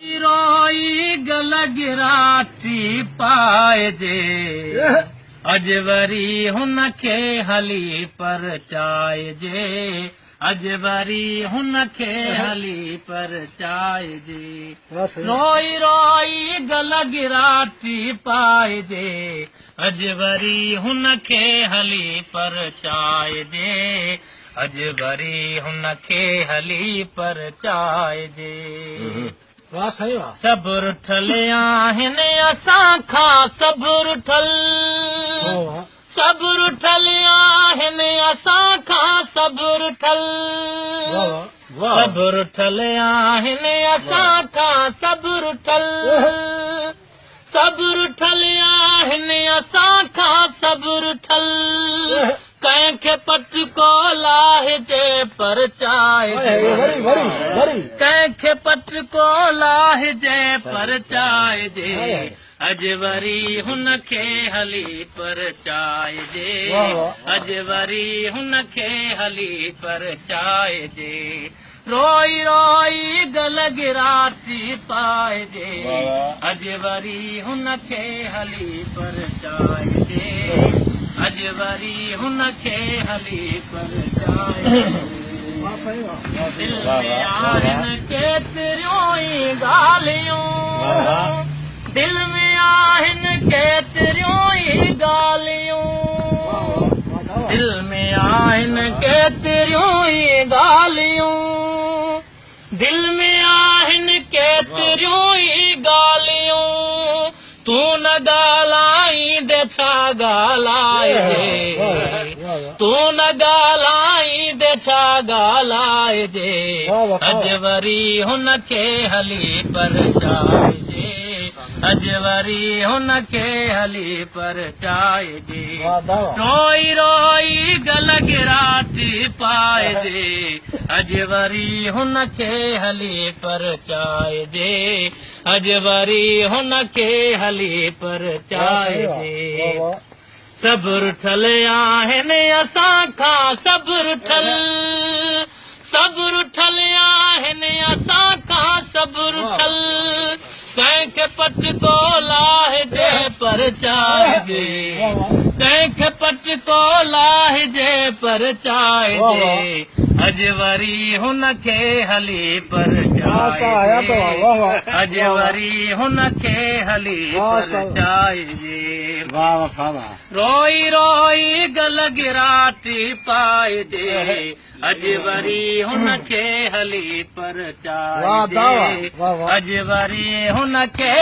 روئي گل گراٽي پائجي، اڄ وري هن کي هلي پرچائجي، اڄ وري هن کي هلي پرچائجي. روئي روئي گل گراٽي پائجي، اڄ وري هن کي هلي پرچائجي، اڄ وري هن کي هلي پرچائجي. واه سائين واه. سڀ رٺل آهن اسان کان سڀ رٺل، سڀ رٺل آهن اسان کان سڀ رٺل، سڀ رٺل آهن اسان کان سڀ رٺل، سڀ رٺل آهن اسان کان سڀ رٺل. ڪنهن کي پٽڪو لاهجي پرچائجي، ڪنهن کي پٽڪو لاهجي پرچائجي، اڄ وري هن کي هلي پرچائجي، اڄ وري هن کي هلي پرچائجي. روئي روئي گل گراٽي پائجي، اڄ وري هن کي هلي پرچائجي، اڄ وري هن کي هلي پرچائجي. دل ۾ آهن ڪيتريون ئي ڳالهيون، دل ۾ آهن ڪيتريون ئي ڳالهيون، دل ۾ آهن ڪيتريون ئي ڳالهيون، دل ۾ آهن ڪيتريون ئي ڳالهيون، تون نه ڳالهائيندي ڇا ڳالهائجي، تون نه ڳالهائيندي ڇا ڳالهائجي، اڄ وري هن کي هلي پرچائجي، اڄ وري هن کي هلي پرچائجي. روئي روئي گل گراٽي پائجي، اڄ وري هن کي هلي پرچائجي، اڄ وري هن کي هلي پرچائجي. سڀ رٺل آهن اسان کان سڀ رٺل، سڀ رٺل آهن اسان کان سڀ رٺل. ڪنهن کي پٽڪو لاهجي پرچائجي، ڪنهن کي پٽڪو لاهجي پرچائجي، اڄ وري هن کي هلي پرچائجي، اڄ وري هن کي هلي پرچائجي. روئي روئي گل گراٽي پائجي، اڄ وري هن کي هلي پرچائجي، اڄ وري هن کي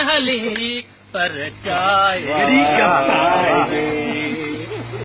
هلي پرچائجي.